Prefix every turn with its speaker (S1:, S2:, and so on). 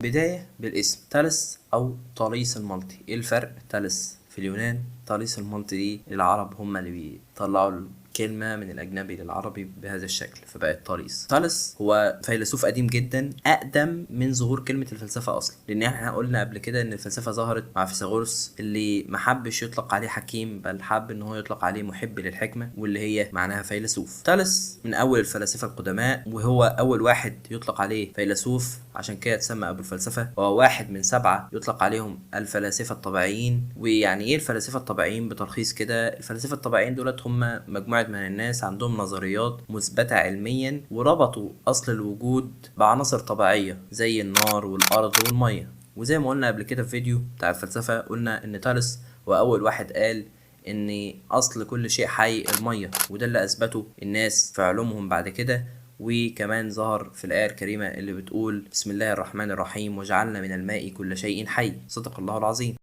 S1: بداية بالاسم تالس أو طاليس المالطي. إيه الفرق؟ تالس في اليونان، طاليس المالطي دي العرب هم اللي بيطلعوا الكلمة من الأجنبي للعربي بهذا الشكل فبقت طاليس. طالس هو فيلسوف قديم جدا، أقدم من ظهور كلمة الفلسفة أصلا، لأن احنا قلنا قبل كده إن الفلسفة ظهرت مع فيثاغورس اللي ما حبش يطلق عليه حكيم، بل حب إن هو يطلق عليه محب للحكمة واللي هي معناها فيلسوف. طالس من أول الفلاسفة القدماء، وهو أول واحد يطلق عليه فيلسوف، عشان كده اتسمى أبو الفلسفة. وهو واحد من 7 يطلق عليهم الفلاسفة الطبيعيين. ويعني إيه الفلاسفة الطبيعيين؟ بتلخيص كده، الفلاسفة الطبيعيين دولت هم مجموعة من الناس عندهم نظريات مثبتة علميا، وربطوا أصل الوجود بعناصر طبيعية زي النار والأرض والمية. وزي ما قلنا قبل كده في فيديو بتاع الفلسفة، قلنا إن طالس هو أول واحد قال إن أصل كل شيء حي المية، وده اللي أثبته الناس في علومهم بعد كده. وكمان ظهر في الآية الكريمة اللي بتقول بسم الله الرحمن الرحيم وجعلنا من الماء كل شيء حي، صدق الله العظيم.